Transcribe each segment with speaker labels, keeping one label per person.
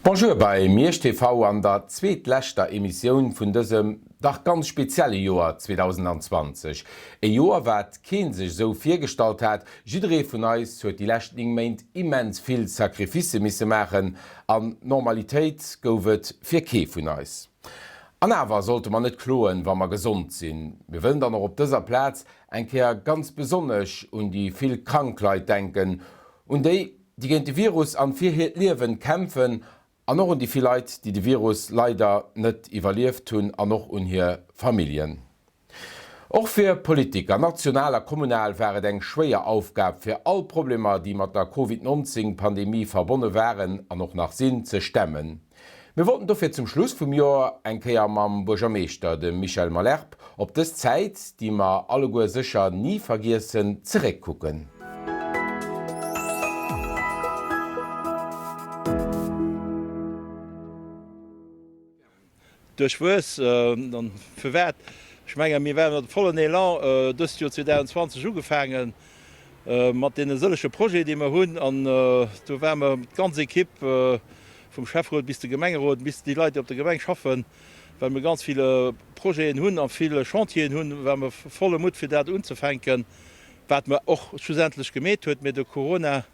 Speaker 1: Bonjour bei Miersch TV an der zweetleschter Emissioun vun dësem dach ganz spezielle Joer 2020. E Joer wat keen sech esou virgestallt hat. Jidderee vun eis huet déi lescht 9 Méint immens vill Sacrificë misse maachen an Normalitéit gouf et fir kee vun eis. An awer sollte mer net kloen, wa mer gesond sinn. Mir wëllen dann och op dëser Plaz eng Kéier ganz besonnesch un déi vill krank Leit denken, un déi, déi géint de Virus an fir hiert Liewen kämpfen an och un déi vill Leit, déi de Virus leider net iwwerlieft hunn an och un hir Familljen. Och fir Politiker, national a kommunal, war et eng schwéier Aufgab fir all Problemer, déi mat der Covid 19 Pandemie verbonne waren an och nach sinn, ze stemmen. Mir wollten dofir zum Schluss vum Joer eng Kéier mam Buergermeeschter, dem Michel Malherbe, op dës Zäit, déi mer alleguer sécher ni vergiessen, zeréckkucken.
Speaker 2: Duerchwuess. An firwat? Ech menge mir waren mat vollen Elan dëst Joer 2020 ugefaangen, mat deene sëllege Projeten, déi mer hunn. An do ware mer, d'ganz Ekipp, vum Schäfferot bis de Gemengerot, bis déi Leit, déi op der Gemeng schaffen, well mir ganz vill Projeten hunn a vill Chantieren hunn, ware mer volle Mutt, fir dat unzefänken, wat mer och schlussendlech gemeet huet. Mee de Corona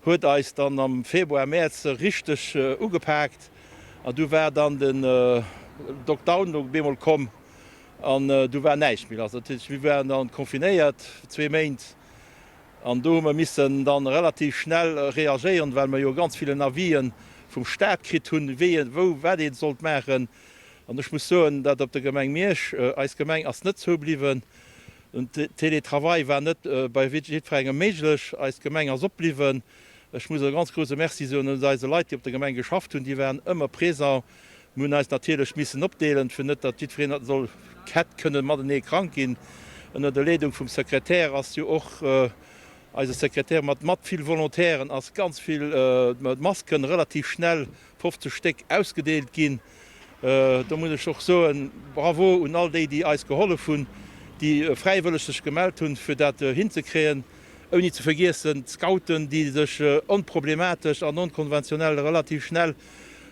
Speaker 2: huet eis dann am Februar, Mäerz richteg ugepaakt an du war dann de Lockdown op eemol komm an du war näischt méi lass. Dat heescht, mir waren dann confinéiert zwee Méint an do hu mer missen dann relativ schnell reagéieren, well mer jo ganz villen Avisë vum Staat kritt hunn, wéi, wou, wat ee sollt maachen. An ech muss soen, dat op der Gemeng Miersch, eis Gemeng ass net zoubliwwen, Den Télétravail war net bei jiddwerengem méiglech. Eis Gemeng ass opbliwwen. Ech muss e ganz grouse Merci soen un eise Leit, déi op der Gemeng geschafft hunn. Déi waren ëmmer présent. Mir hunn eis natierlech missen opdeelen, fir net, datt jiddwereen soll hätt kënne matenee krank ginn. Ënner der Leedung vum Sekretär ass jo och eise Sekretär mat mat vill Volontairen ass ganz vill Masken relativ schnell 50 Stéck ausgedeelt ginn. Do muss ech och soen, Bravo un all déi, déi eis gehollef hunn, déi fräiwëlleg sech gemellt hunn, fir dat hinzekréien. Ouni ze vergiessen d'Scouten, déi sech onproblematesch an onkonventionell relativ schnell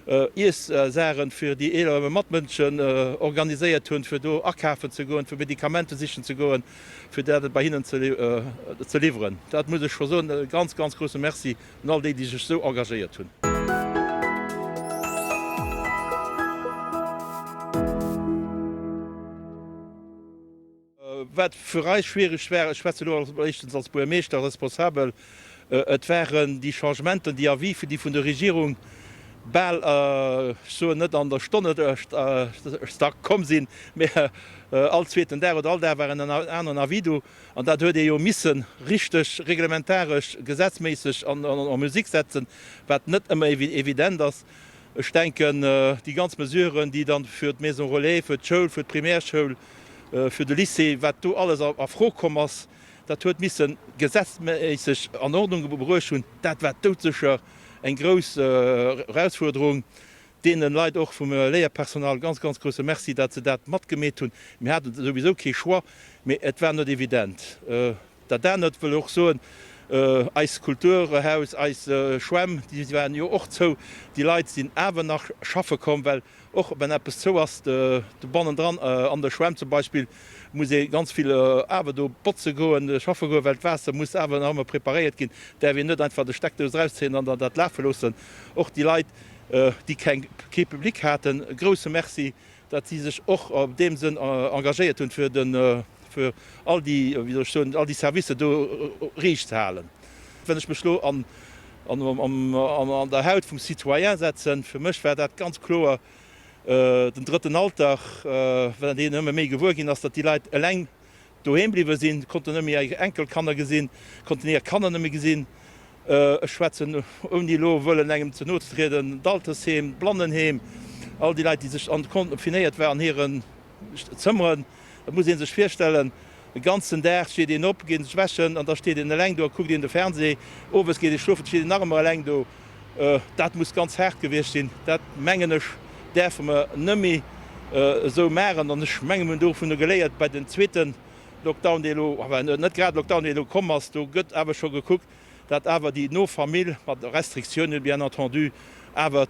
Speaker 2: Iessaachen fir déi eeler Matmënschen organiséiert hunn, fir do akafen ze goen, fir Medikamenten sichen ze goen, fir dat bei hinnen ze liwweren. Dat muss ech scho soen, e ganz, ganz grousse Merci Un all déi, déi sech sou engagéiert hunn. Wat fir eis schwiereg war, ech schwätze elo éischtens als Buergermeeschter responsabel, et waren déi Changementen, déi Avis, déi vun der Regierung bal, ech soen net an der Stonnestack komm sinn, mä all zweeten Dag oder all Dag war en aneren Avis do. An dat huet ee jo misse richteg reglementaresch, gesetzméisseg an en musique setzen, wat net ëmmer evident ass. Ech denken, déi ganz Mesuren, déi dann fir d'Maison relais, fir d'Schoul, fir d'Primärschoul, fir de Lycée, wat do alles a Fro komm ass, dat huet misse gesetzméisseg an Ordnung bruecht hunn. Dat war doudsécher eng grouss Erausfuerderung. Deene Leit och vum Léierpersonal ganz, ganz grousse Merci, dat se dat matgemeet hunn. Mir haten souwisou kee Choix, mee et war net evident. Dat anert wëll och soen, eis Kulturhaus, eis Schwämm, déi waren jo och zou. Déi Leit sinn awer nach schaffe komm, well och wann eppes zou ass, do bannendran an der Schwämm zum Beispill, muss ee ganz vill awer do botze goen, schaffe goen, well d'Waasser muss awer nach ëmmer preparéiert ginn. Däerf een net einfach de Steckdous erauszéien an dann dat lafe loossen. Och déi Leit, déi keng, kee Public haten, e grouse Merci, datt si sech och op deem Sënn engagéiert hunn, fir de, fir all déi, wéi soll ech soen, all déi Servicer do riicht ze halen. Wann ech mech elo an, an, an der Haut vum Citoyen setzen, fir mech war dat ganz kloer den drëtten Alter, well een ëmmer méi gewuer ginn ass, datt déi Leit eleng doheem bliwwe sinn, konnten net méi hir Enkelkanner gesinn, konnten hir Kanner net méi gesinn. Ech schwätzen, ouni elo wëllen engem ze no ze trieden, d'Altersheem, d'Blannenheem, all déi Leit, déi sech confinéiert waren an hiren Zëmmeren. Dat muss ee sech virstellen, e ganzen Dag steet een op, geet sech wäschen an da steet een eleng do a kuckt een de Fernseh. Owes geet ee schlofen, steet een nach ëmmer eleng do. Dat muss ganz haart gewiescht sinn. Dat, mengen ech, däerfe mer net méi esou maachen. An ech menge mir hunn dovunner geléiert bei den zweete Lockdown, dee elo, enfin net grad Lockdown, dee elo komm ass. Do gëtt awer scho gekuckt, dat awer déi no Famill, mat Restriktiounen bien entendu. Awer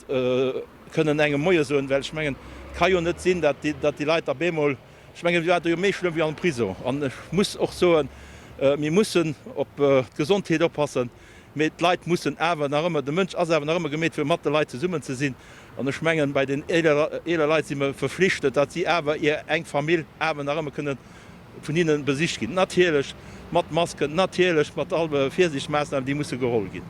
Speaker 2: kënnen engem Moie soen, well ech mengen, et ka jo net sinn, datt déi Leit da bemol, ech mengen, et war do jo méi schlëmm wéi am Prison. An ech muss och soen, mir mussen op d'Gesondheet oppassen, mee d'Leit mussen awer nach ëmmer, de Mënsch ass awer nach ëmmer gemeet, fir mat de Leit zesummen ze sinn. An ech mengen, bei den eeler Leit si mer verflichtet, datt si awer hir enk Famill awer nach ëmmer kënnen vun hinnen besicht ginn. Natierlech mat Masken, natierlech mat all Virsiichtsmaassnamen, déi musse geholl ginn.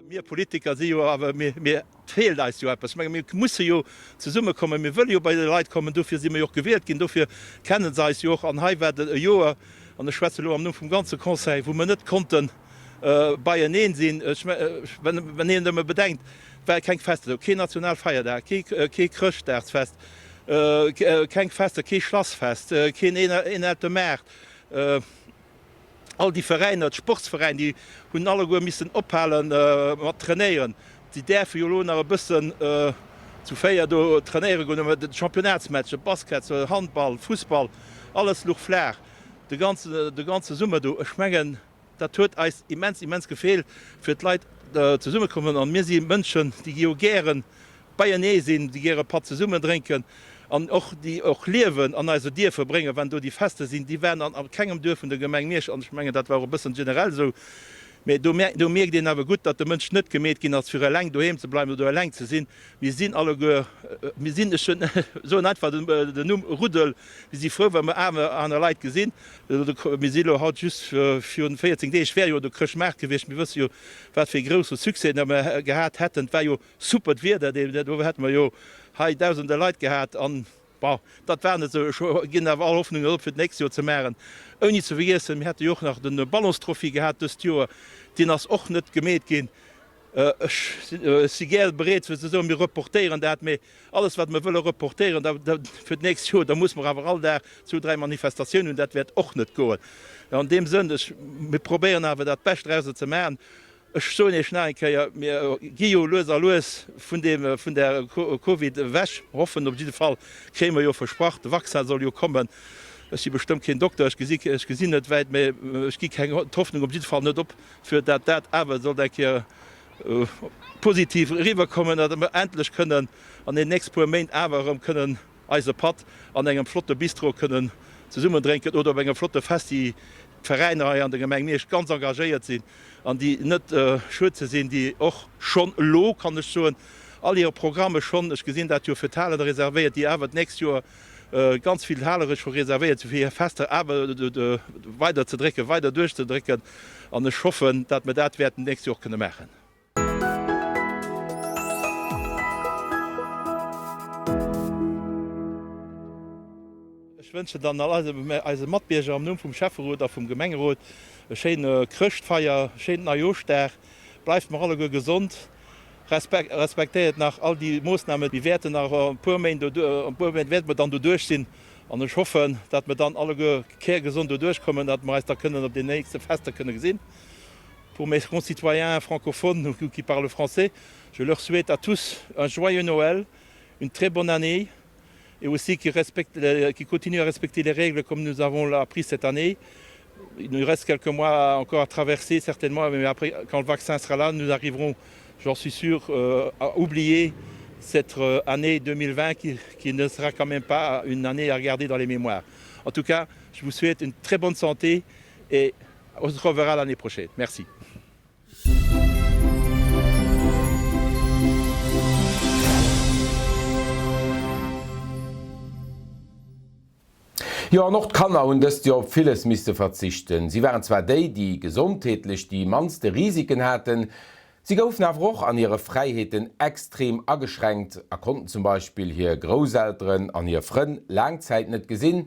Speaker 2: Mir Politiker si jo awer, mir, mir, et feelt eis jo eppes. Ech menge mir musse jo zesummekommen, mir wëlle jo bei de Leit kommen, dofir si mir jo och gewielt ginn, dofir kenne se eis jo och. An hei war et e Joer, an ech schwätze elo am Numm vum ganze Conseil, wou mir net konnte beieneen sinn. Ech, wenn, wenn een nëmme bedenkt, et ware keng Fester do, keen Nationalfeierdag, kee, kee Chrëschtdagsfest, Keng Fester, kee Schlassfest, keen eenhelte Maart. All déi Veräiner, d'Sportsveräin, déi hunn alleguer missen ophale mat trainéieren. Si däerfe jo elo nach e bëssen zu 4 do trainéiere goen, awer de Championnatsmatch, Basket, Handball, Fussball, alles luch flaach de ganze Summer do. Ech mengen, Dat huet eis immens, immens gefeelt, fir d'Leit zesummekommen. An mir si Mënschen, déi jo gäre beienee sinn, déi gäre Patt zesummen drénken an och déi och Liewen an eise Dierfer bréngen, wann do déi Fester sinn. Déi waren an a kengem Duerf vun der Gemeng Miersch, an ech mengen, dat war och e bëssen generell esou. Mä do do mierkt een awer gutt, datt de Mënsch net gemeet ginn ass, fir eleng doheem ze bleiwen oder eleng ze sinn. Mir sinn alleguer, mir sinn, ech soen einfach den Numm Ruddel, mir si frou, wa mer aner aner Leit gesinn. Mir si elo haut just virun 14 Deeg wär jo de Chrëschtmaart gewiescht. Mir wësse jo, wat fir ee grousse Succès dat mer gehat hätten. Et war jo supert Wieder, do hätte mer jo hei dausende Leit gehat. An, bon, dat war net esou. Ech ginn awer all Hoffnung net op, fir d'nächst Joer ze maachen. Ouni ze vergiessen, mir hätte jo och nach de Ballonstrophy gehat dëst Joer. Deen ass och net gemeet ginn. Ech si gär bereet fir ze soen, mir reportéieren dat, mee alles wat mer wëlle reportéieren fir d'nächst Joer, da muss mer awer all Dag zwou, dräi Manifestatiounen hunn, dat wäert och net goen. An deem Sënn, ech, mir probéieren awer dat Bescht drauser ze maachen. Ech soen Iech nach eng Kéier, mir gi jo lues a lues vun deem, vun der Covid ewech, hoffen op jidde Fall, kréie mer jo versprach, de Vaccin soll jo kommen. Ech si bestëmmt keen Dokter, ech gesi, ech gesinn net wäit, mee ech gi keng, d'Hoffnung op jidde Fall net op, fir dat dat awer sollt eng Kéier positiv eriwwerkommen, datt mer endlech kënnen an den nächste puer Méint awer erëm kënnen eise Patt an engem flotte Bistro kënnen zesummen drénken oder op engem flotte Festi. D'Veräiner hei an der Gemeng Miersch ganz engagéiert sinn an déi net schued ze sinn, déi och schonn elo, kann ech soen, all hire Programme schonn, ech gesinn dat jo, fir d'Halen reservéiert, déi awer d'nächst Joer Ganz vill Hale scho reservéiert sinn, fir hir Fester awer weider ze drécken, weider duerchzedrécken. An ech hoffen, datt mer dat wäerten d'nächst Joer och kënne maachen. Ech wënschen dann all eise Matbierger am Numm vum Schäfferot a vum Gemengerot e schéine Chrëschtfeier, e schéinen Neijooschdag. Bleift mer alleguer gesond. Respektéiert nach all déi Moossnamen. Mir wäerten nach e puer Méint, e puer Méint wäerte mer dann doduerch sinn. An ech hoffen, datt mer dann alleguer kärgesond doduerch kommen, datt mer eis da kënnen op den nächste Fester kënne gesinn. Pour mes concitoyens francophones ou qui parlent français, je leur souhaite à tous un joyeux Noël, une très bonne année et aussi qu'ils respectent, qu'ils continuent à respecter les règles comme nous avons appris cette année. Il nous reste quelques mois encore à traverser certainement, mais après, quand le vaccin sera là, nous arriverons, j'en suis sûr, euh, à oublier cette euh, année 2020 qui, qui ne sera quand même pas une année à regarder dans les mémoires. En tout cas, je vous souhaite une très bonne santé et on se reverra l'année prochaine. Merci.
Speaker 1: Jo, an och d'Kanner hunn dëst Joer op villes misste verzichten. Si waren zwar déi, déi gesondheetlech déi mannste Risiken haten, si goufen awer och an hire Fräiheeten extrem ageschränkt a konnten zum Beispill hir Grousselteren an hir Frënn laang Zäit net gesinn,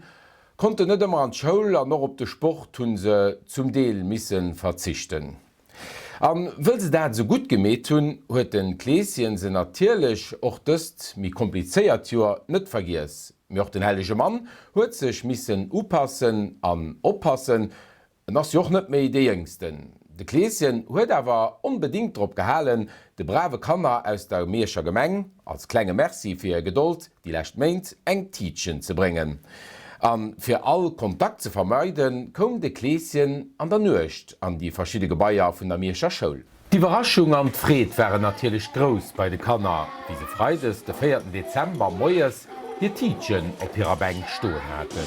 Speaker 1: konnten net ëmmer an d'Schoul an och op de Sport hu se zum Deel misse verzichten. An wëll se dat esou gutt gemeet hunn, huet den Kleeschen se natierlech och dëst méi komplizéiert Joer net vergiess. Mee och den hellege Mann huet sech missen upassen an oppassen, en ass jo och net méi dee Jéngsten. De Kleeschen huet awer onbedingt drop gehalen, de brave Kanner aus der Mierscher Gemeng, als klenge Merci fir hir Gedold déi lescht Méint, eng Tiitchen ze bréngen. A fir all Kontakt ze vermeiden, koum de Kleeschen an der Nuecht an déi verschidde Gebaier vun der Mierscher Schoul. D'Iwwerraschung an d'Freed waren natierlech grouss bei de Kanner, wéi se freides de véierten Dezember moies hir Tiitchen op hirer Bänk stoen haten.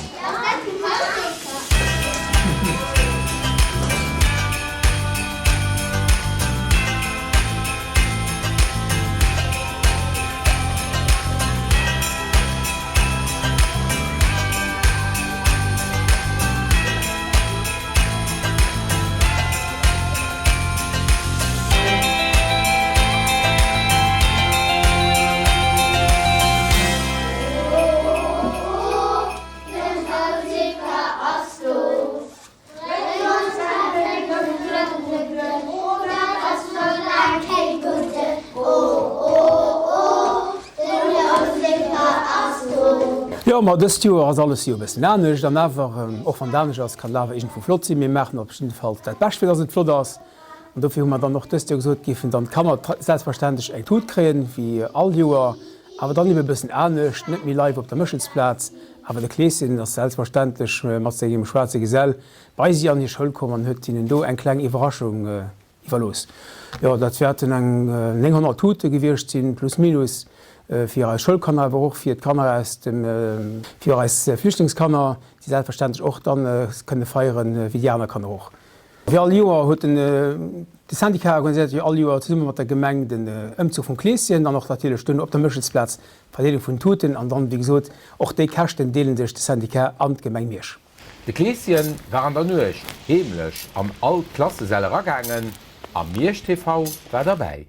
Speaker 3: Jo, ma dëst Joer ass alles jo e bëssen anescht an awer, och wann et anescht ass, kann et awer iergendwou flott sinn. Mir maachen op jidde Fall dat Bescht fir dass et flott ass an dofir hu mer dann och dëst Joer gesot, géifen dann d'Kanner selbstverständlech eng Tut kréien, wéi all Joer, awer dann ebe e bëssen anescht, net méi live op der Méchelsplaz, awer de Kleeschen ass selbstverständlech mat sengem schwaarze Gesell bei si an hir Schoul komm an huet hinnen do eng kleng Iwwerraschung iwwerlooss. Jo, dat wäerten eng 900 Tute gewiescht sinn, plus minus, fir eis Schoulkanner, awer och fir d'Kanner aus dem, fir eis Flüchtlingskanner, déi selbstverständlech och dann kënne feieren, wéi déi aner Kanner och. Wéi all Joer huet den de Syndicat organiséiert wéi all Joer zesumme mat der Gemeng den Ëmzuch vum Kleeschen an och natierlech duerno op der Méchelsplaz d'Verdeelung vun den Tuten an dann, wéi gesot, och déi Käschten deele sech de Syndicat an d'Gemeng Miersch.
Speaker 1: De Kleeschen war an der Nuecht heemlech an all d'Klassesäll eragaangen a Miersch TV war derbäi.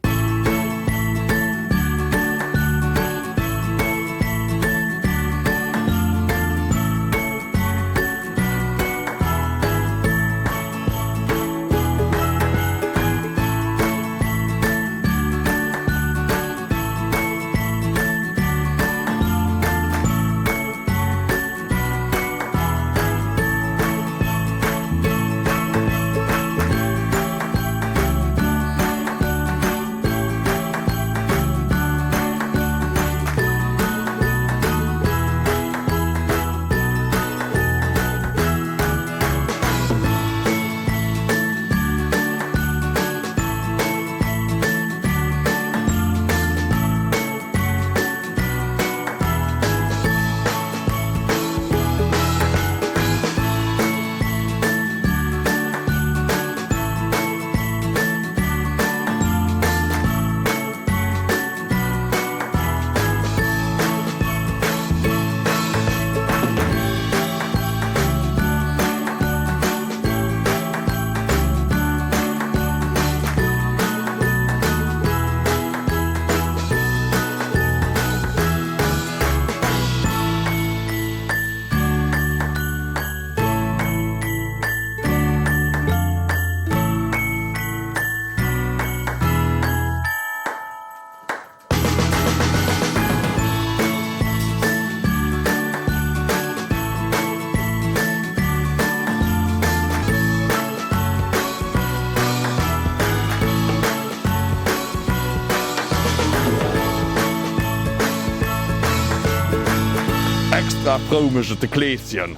Speaker 4: Extra frou mécht et de Kleeschen,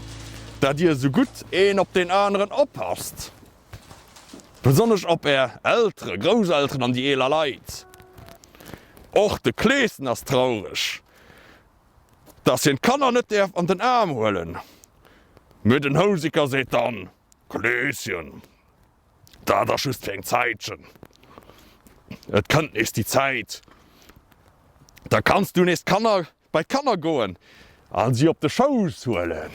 Speaker 4: dat dir esou gutt een op deen aneren oppasst. Besonnesch op är Eltere, Grousselteren an déi eeler Leit. Och de Kleeschen ass traureg, dass hien d'Kanner net däerf an den Aarm huelen. Mee den Houseker seet dann, Kleeschen, dat ass just fir eng Zäitchen. Et kënnt nees déi Zäit, da kanns du nees d'Kanner Bei d'Kanner goen an si op de Schouss huelen.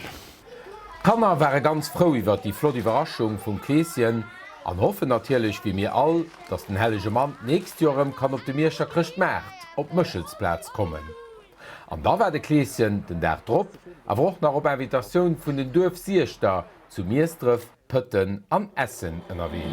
Speaker 1: D'Kanner ware ganz frou iwwert déi flott Iwwerraschung vum Kleeschen an hoffen natierlech wéi mir all, dass den hellege Mann d'nächst Joer erëm kann op de Mierscher Chrëschtmaart op d'Méchelsplaz kommen. An da war de Kleeschen den Dag drop awer och nach op Invitatioun vun den Duerfsiechter zu Miesdref Pëtten an Essen ënnerwee.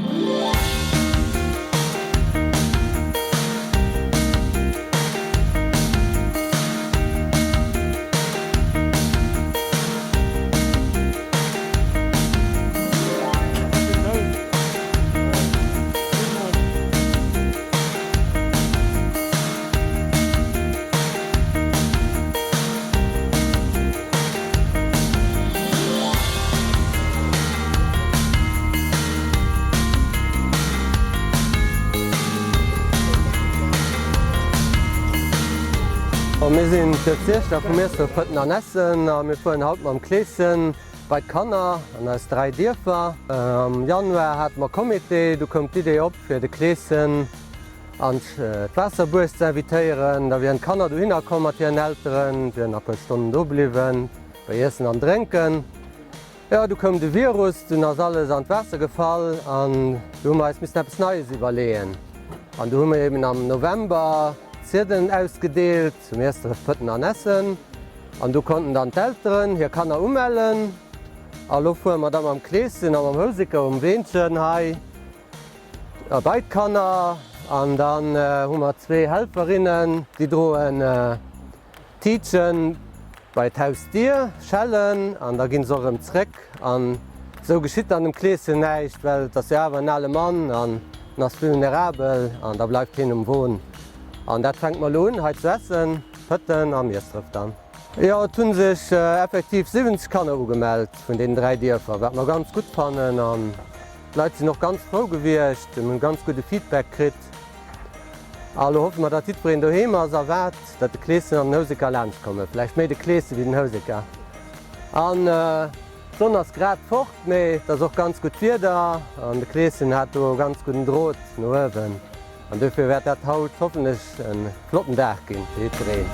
Speaker 5: Mir sinn d'Juegd vu Miesdref, Pëtten an Essen a mir fueren haut mam Kleeschen bei d'Kanner an eis 3 Dierfer. Am Januar hate mer Comité, du koum d'Idee op fir de Kleeschen an d'Waasserbuerg ze invitéieren. Da wieren d'Kanner dohinner komm mat hiren Elteren, wieren e puer Stonnen do bliwwen bei Iessen an Drénken. Jo, du koum de Virus, dunn ass alles an d'Waasser gefall an du hu mer eis missen eppes Neies iwwerleeën. An du hu mir eben am November Ziedelen ausgedeelt zu Miesdref, Pëtten an Essen an du konnten dann d'Elteren hir Kanner umellen. A lo fuere mer da mam Kleeschen a mam Houseker um Weenchen hei bei d'Kanner an dann hu mer zwee Helferinnen, déi droen D'Tiitchen bei d'Hausdier schellen an da ginn se och erëm zréck. An esou geschitt dann dem Kleeschen näischt, well et ass jo awer en ale Mann an en ass vulnerabel an da bleift hien um Won. An dat fänkt mer elo un hei zu Essen, Pëtten a Miesdref dann. Jo, et hu sech effektiv 70 Kanner ugemellt vun deenen 3 Dierfer, wat mer ganz gutt fannen. An d'Leit sinn och ganz frou gewiescht, mir hunn ganz gudde Feedback kritt. A lo hoffe mer, datt jiddwereen doheem ass a waart, datt de Kleeschen an den Houseker laanscht kommen. Vläicht méi de Kleeschen wéi den Houseker. An d'Sonn ass grad fort, mee et ass och ganz gutt Wieder an de Kleeschen hat do e ganz gudden Drot no uewen. An dofir wäert dat haut hoffentlech e flotten Dag ginn fir jiddwereen.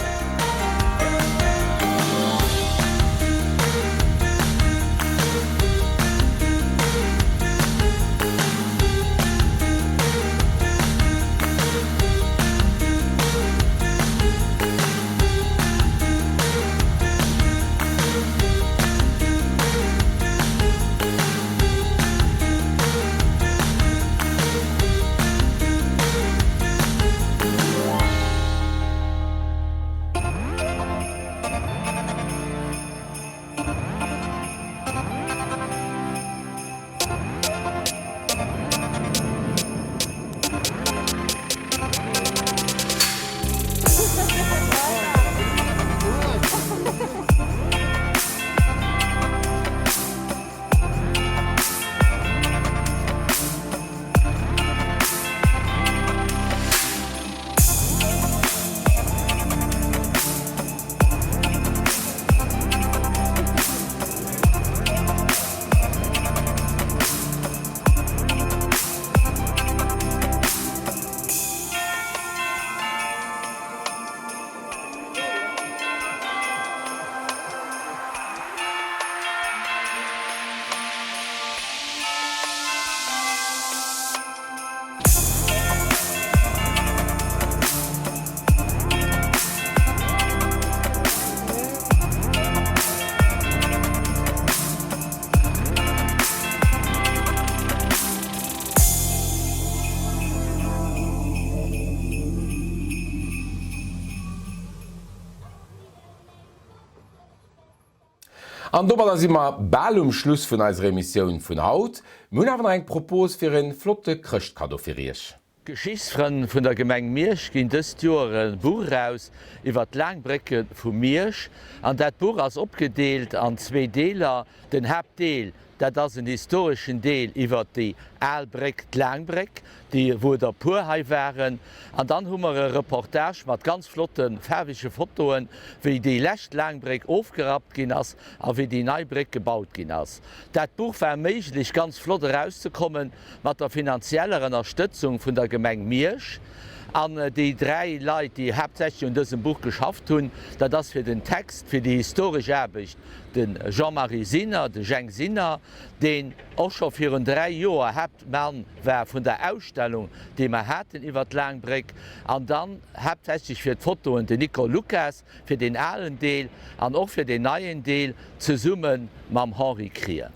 Speaker 1: An domadder si mer bal um Schluss vun eiser Emissioun vun haut. Mir hunn awer nach eng Propos fir en flotte Chrëschtkaddo fir iech.
Speaker 6: D'Geschichtsfrënn vun der Gemeng Miersch ginn dëst Joer e Buch eraus iwwer d'laang Brécke vu Miersch. An dat Buch ass opgedeelt an zwee Deeler. Den Haaptdeel, dat ass en historeschen Deel iwwer déi al Bréck, d'laang Bréck, déi wou der e puer hei waren. An dann hu mer e Reportage mat ganz flotte faarwege Fotoen, wéi déi lescht laang Bréck ofgerappt ginn ass a wéi déi nei Bréck gebaut ginn ass. Dat Buch war méiglech ganz flott erauszekommen mat der finanzieller Ënnerstëtzung vun der Gemeng Miersch. An déi 3 Leit, déi haaptsächlech un dësem Buch geschafft hunn, dat ass fir den Text, fir déi historesch Aarbecht de Jean-Marie Sinner, de Jeng Sinner, deen och scho virun 3 Joer Haaptmann war vun der Ausstellung, déi mer haten iwwer d'Laangbréck, an dann haaptsächlech fir d'Fotoen den Nicole Lucas, fir deen alen Deel an och fir deen neien Deel, zesumme mam Henri Krier.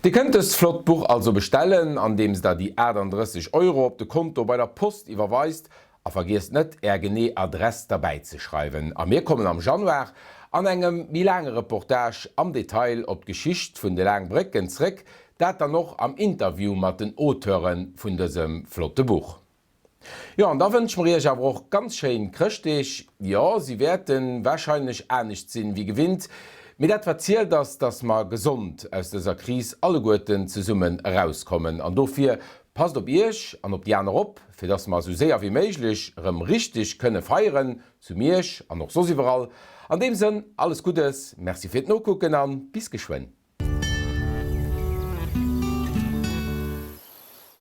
Speaker 1: Dir kënnt dëst flott Buch also bestellen, andeems der déi 38 Euro op de Konto bei der Post iwwerweist a vergiesst net är genee Adress derbäi ze schreiwen. A mir kommen am Januar an engem méi laange Reportage am Detail op d'Geschicht vun de Laangbrécken zréck, dat dann och am Interview mat den Auteure vun dësem flotte Buch. Jo, an da wënsche mer iech awer och ganz schéin Chrëschtdeeg. Jo, si wäerten wahrscheinlech anescht sinn wéi gewinnt. Mee dat wat zielt ass, dass mer gesond aus dëser Kris alleguerten zesummen erauskommen. An dofir passt op Iech an op déi aner op, fir dass mer esou séier wéi méiglech erëm richteg kënne feieren, zu Miersch an och soss iwwerall. An deem Sënn, alles Guddes, Merci fir d'Nokucken an bis geschwënn.